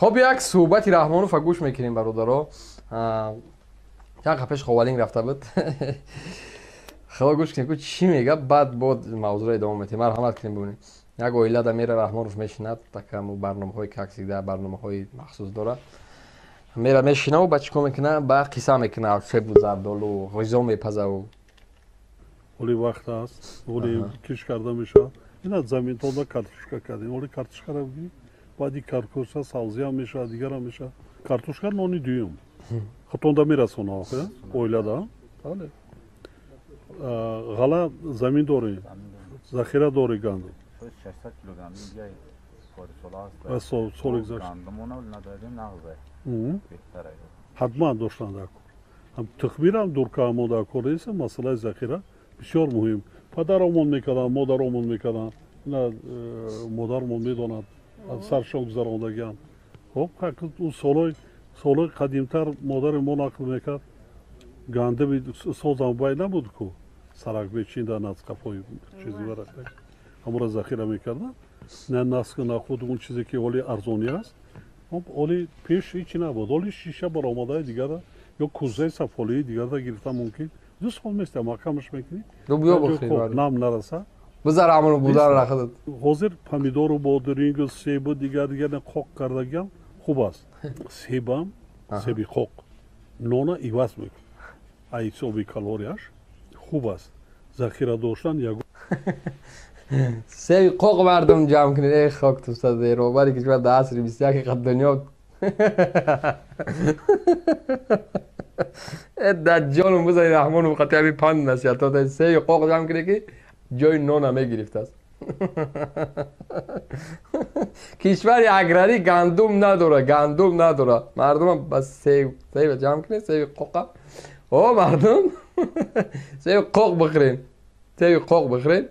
Хоб, як суҳбати Раҳмонова гӯш мекунем, бародаро. Чанд қапеш Ховалинг рафта буд. Хело гӯш кунем, чӣ мега, баъд бод мавзӯро идома метем. Марҳамат кунем, бибинем. Як оила да мера Раҳмонов мешинад, такаму барномаҳои каксида, барномаҳои махсус дорад. Мера мешинаву ба чӣ кор мекуна? Ба қисса мекуна, себу зардолу, ғизо мепазаву. Оли вақт аст, оли киш карда мешавад. Ина заминтонда картошка кардем. Оли картошкаро бигирем, баъди картошка сабзиам мешавад, дигарам мешавад. Картошка нони дуюм. Худтонда мерасона охир, оилада. Бале. Ғала замин дорӣ, захира дорӣ гандум. 600 кило гандум дига соли соли гузашта. Гандумона надодем, нағзе. Беҳтар. Ҳатман доштан дар кор. Тухмирам дуркаамо дар кор нест, масъалаи захира бисёр муҳим. Падаромон мекарданд, модаромон мекарданд. Ина модармон медонад, аз саршон гузарондагиам. Хоб, ӯ солҳои қадимтар модари мо нақл мекард, гандуми созам бай набуд ку, сарак мечиндан аз қафои чизи варақак. Ҳамонро захира мекарданд. На наск, на худ он чизе ки оли арзонӣ аст. Оли пеш ҳечи набуд. Оли шиша баромадаи дигара ё кӯзаи сафолии дигарда гирифта мумкин. 2 сол места маҳкамаш мекунӣ. Нам нараса. Бизар ҳамоно будан рахадат. Ҳозир помидору бодирингу себу дигар дигар қоқ кардагиам хуб аст. Себам, себи қоқ нона иваз мекунад. Аз ҳисоби калорияш хуб аст. Захира доштан ягон себи қоқ мардум ҷамъ кунед. Эй хок ту саде, роҳбари кишвар дар асри 21 қад дунё. Э даҷҷолум бизани Раҳмонов қати ҳамин панд насиҳатот. Себи қоқ ҷамъ кунед ки ҷои нона мегирифтааст. Кишвари аграрӣ гандум надора, гандум надора. Мардумам ба себ ҷамъ кунед, себи қоқа. О мардум, себи қоқ бихӯрен, себи қоқ бихӯрен,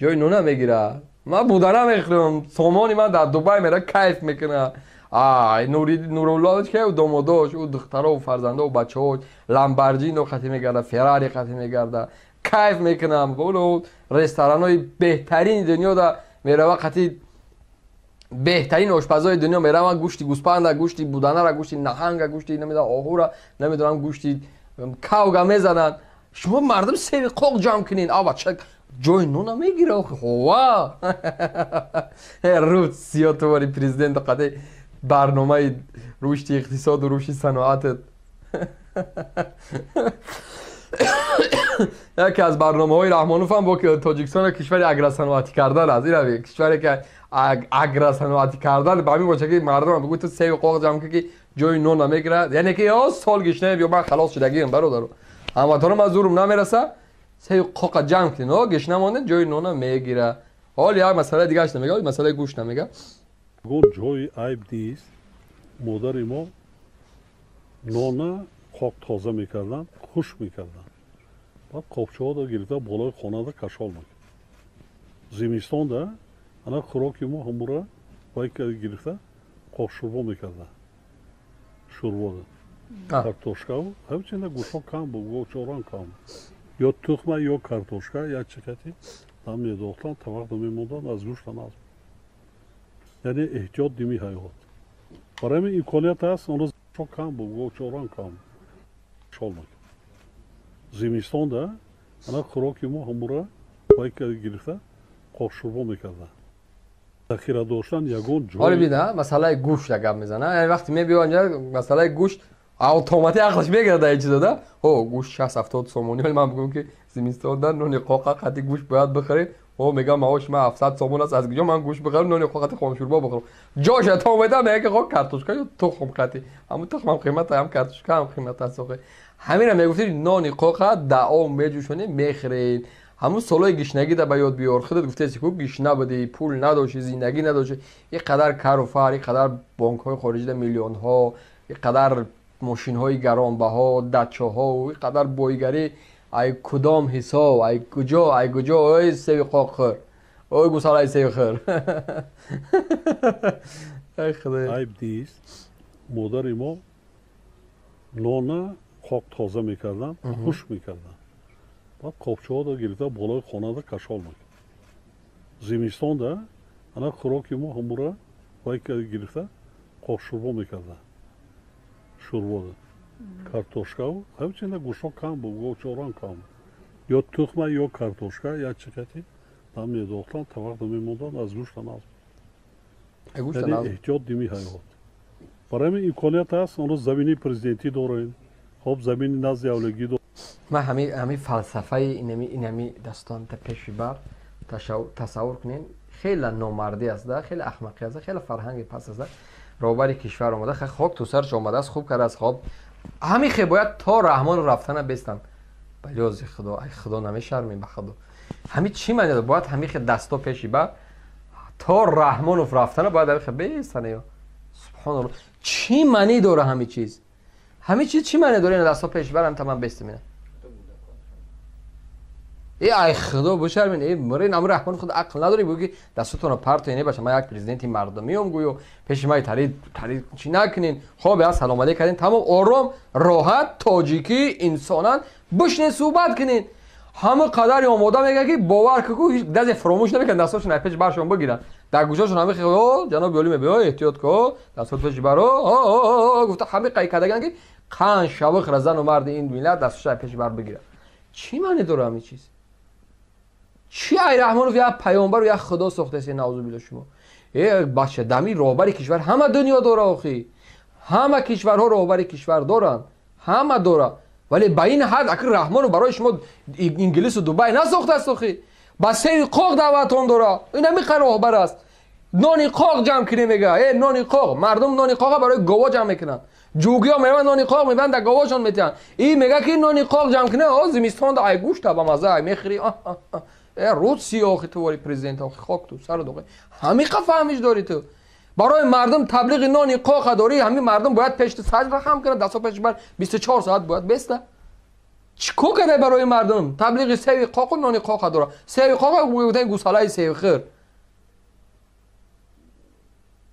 ҷои нона мегирад. Ман будана мехӯрам, сомони ман дар Дубай мера кайф мекунад. Ай Нуруллоч ки домодош, ӯ духтаро, фарзандо, бачаҳо Ламборҷино қати мегарда, Феррари қати мегарда. Кайф мекунам. Боло ресторанҳои беҳтарини дунёда мерава, қати беҳтарин ошпазои дунё мераванд, гӯшти гӯспанда, гӯшти буданара, гӯшти наҳанга, гӯшти намедонам оҳура, намедонам гӯшти кавга мезананд. Шумо мардум себи қоқ ҷамъ кунед. А бача ҷои нона мегира. Ҳова. Рӯз сиётовари президент қати барномаи рушди иқтисоду рушди саноатат. Яке аз барномаҳои Раҳмонов ҳам бо Тоҷикистонро кишвари агросаноатӣ кардан аст. Ина кишваре ки агросаноатӣ кардан ба ҳамин боша ки мардум бигӯ ту себи қоқ ҷамъ кун ки ҷои нон намегирад. Яъне ки ё сол гишнаем ё ман халос шудагиам, бародаро. Ҳамватанон ман зурум намераса, себи қоқа ҷамъ кунед, о гишна монед, ҷои нона мегира. Ҳол як масъалаи дигараш намега, масъалаи гӯшт намега. Ҷои айб нест. Модари мо нона қоқ тоза мекарданд, хушк мекарданд. Баъд қопчаҳоро гирифта болои хонада кашол мекард. Зимистонда ана хӯроки мо ҳамура вай гирифта қоқ шӯрбо мекарданд. Шӯрбода. Картошкаву ҳамчунин гӯштҳо кам буд, гӯшторам кам буд. Ё тухма, ё картошка, як чикати там медохтанд, таваққ мемонданд, аз гӯшта наз. Яъне эҳтиёт дими ҳаёт. Барои ҳамин имконият аст, он рӯз кам буд, гӯшторам кам буд. Шол мекард. Зимистонда ана хӯроки мо ҳамура вай гирифта қоқ шӯрбо мекарданд. Захира доштан ягон ҷой. Ҳоло бина, масъалаи гӯшт гап мезана. Яъне вақте мебиён масъалаи гӯшт автоматӣ ақлаш мегирад дар ин чиза, да? Ҳо, гӯшт 60-70 сомонӣ. Вале ман бигӯям ки зимистонда нони қоқа қати гӯшт бояд бихӯрем. Ҳо, мегӯям маоши ман 700 сомон аст, аз куҷо ман гӯшт бихӯрам, нони қоқ қати хомшӯрбо бихӯрам? Ҷоша то омеда мегӯяд ки хо картошка ё тухм қати. Ҳамун тухм ҳам қимат, ҳам картошка ҳам қимат аст. Ҳаминро мегуфтед, нони қоқа даом меҷӯшонед, мехӯред. Ҳамун солҳои гишнагида ба ёд биёр. Худат гуфтеси ку гишна будӣ, пул надошти, зиндагӣ надошти. Ин қадар кару фар, ин қадар бонкҳои хориҷида миллионҳо, ин қадар мошинҳои гаронбаҳо, дачаҳо, ин қадар бойгарӣ. Ай кудом ҳисоб, ай куҷо, ай куҷо, ой себи қоқ хӯр, ой гусалаи себ хӯр. Ай худоё. Айб нест. Модари мо нона қоқ тоза мекарданд, хушк мекарданд. Баъд қопчаҳоро гирифта болои хонада кашол мекард. Зимистонда ана хӯроки мо ҳамура вай гирифта Қоқ шӯрбо мекарданд. Шӯрбо картошка ҳамчунин гӯшто кам буд, говчорам кам буд. Ё тухма ё картошка я чикати там медохтанд, та вақт мемонданд, аз гӯшта наз. Яъне эҳтиёт дими ҳаёт. Барои ҳамин имконият ҳаст, оно замини президентӣ дорем, хоб замини назди авлогӣ дорем. Ман ҳамин фалсафаи инами дастон та пеши бар тасаввур кунед, хеле номардӣ аст, хеле ахмақӣ аст, хеле фарҳанги паст аст. Роҳбари кишвар омада, хок ту сарш омадааст, хуб кардааст, хоб ҳамин хе бояд то Раҳмону рафтана бестанд. Балёзи худо, ай худо намешармем ба худо. Ҳамин чӣ маъни дорад? Бояд ҳамин хе дасто пеши бар то Раҳмонов рафтана бояд ҳамин хе бестанд. Ё субҳоналлоҳ, чӣ маъни дора ҳамин чиз? Ҳамин чиз чӣ маъни дора? Ина дасто пеши бар ҳам та ман бестам ина. Э ай худо бошармин, э мурин амр Раҳмон худ ақл надори, гӯ ки дастотонро партоед, не баша, ман як президенти мардумиам, гӯё пеши ман тари тари чӣ накунин. Хоб я салом алейк кардин, тамом ором, роҳат, тоҷикӣ, инсонан бишнин суҳбат кунин. Ҳама қадари омода мега ки бовар ку ҳеҷ дазе фаромӯш намекунад дастошон пеш баршон бигиранд. Дар гӯшашон ҳама хе ҷаноби олӣ мебиё, эҳтиёт ку, дастот пеш баро, гуфта ҳама қай кардаган ки қанд шавх зану марди ин миллат дастошон пеш бар бигиранд. Чӣ маъни дора ҳамин чиз? Чӣ ай Раҳмонов як паёмбару як худо сохтаст, наъузу биллоҳ шумо. Э бача, дами роҳбари кишвар ҳама дунё дора охи. Ҳама кишварҳо роҳбари кишвар доранд. Ҳама дора. Вале ба ин ҳад акр Раҳмонов барои шумо Инглису Дубай насохтааст охи. Ба севи қоқ даъватон дора. Ин ҳамин қар роҳбар аст. Нони қоқ ҷамъ кунем мега. Э нони қоқ. Мардум нони қоқа барои гово ҷамъ мекунанд. Ҷугиё мераванд нони қоқ мебаранд, дар говошон метиҳанд. Ин мега ки нони қоқ ҷамъ кунем, о зимистон ай гӯшта ба маза ай мехӯрӣ. Э русия охи ту вори президент охи хок ту сар дохи. Ҳамиқа фаҳмиш дори ту. Барои мардум таблиғи нони қоқа дорӣ, ҳамин мардум бояд пеши ту саҷда хам кунад, дастҳо пеши бар 24 соат бояд беста. Чӣ кор кардай барои мардум? Таблиғи севи қоқу нони қоқа дора. Севи қоқа гуфтан гусалаи севхӯр.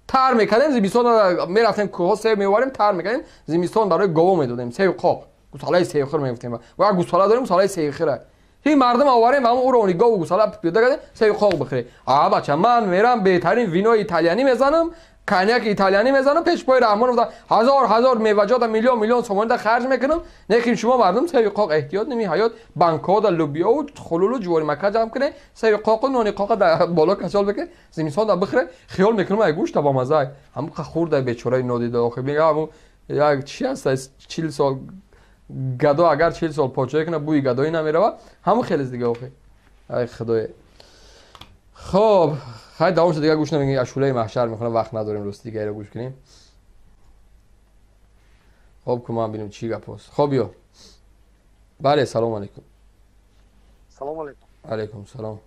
Тар мекардем, зимистон мерафтем кӯҳҳо сев меоварем, тар мекардем, зимистон барои гово медодем, севи қоқ. Гусалаи севхӯр мегуфтем. Ва гусала дорем, гусалаи севхӯра. Ҳи мардум оварем, ҳамон ӯро они гову гусала пиёда кардем, севи қоқ бихӯрем. А бача, ман мерам беҳтарин винои италиянӣ мезанам, коньяки италиянӣ мезанам, пеш пои Раҳмонов ҳазор ҳазор меваҷота миллион миллион сомонида харҷ мекунам, лекин шумо мардум севи қоқ эҳтиёт неми ҳаёт банкҳода лубиёву хулулу ҷуворимака ҷамъ кунед, севи қоқу нони қоқа дар боло кашол бикунед, зимистонда бихӯред, хиёл мекунам ай гӯшта ба маза ай. Ҳамон қа хӯрда бечораи нодида охир мега ҳамон як чи аст 40 сол гадо агар 40 сол подшоҳӣ кунад бӯи гадоӣ намеравад, ҳамон хеле дига охир. Ай худое. Хоб, хай давом шуд, дига гӯш намегирем, ашулаи маҳшар мехонам, вақт надорем рости дигаро гӯш кунем. Хоб ку ман бинем чӣ гап аст. Хоб ё. Бале, салом алейкум. Салом алейкум. Алейкум салом.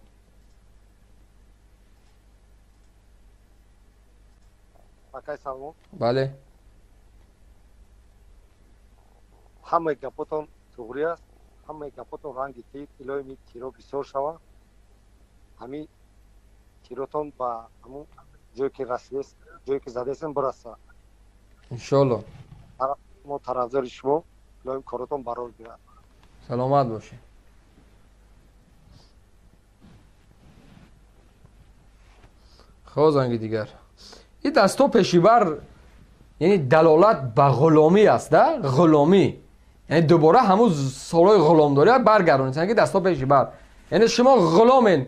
Акай салом. Бале. Ҳамаи гапотон туғри аст, ҳамаи гапотон ранги тир, илоҳи тиро бисёр шава. Ҳамин тиротон ба ҳамун ҷое ки расидест, ҷое ки задесен бираса. Иншоалло. Мо тарафдори шумо, илоҳим коротон барор гирад. Саломат бошед. Хо занги дигар. Ин дасто пешибар яъне далолат ба ғуломӣ аст, да? Ғуломӣ. Яъне дубора ҳамун солҳои ғуломдорӣ баргардонед, ки дасто пешибар. Яъне шумо ғуломен.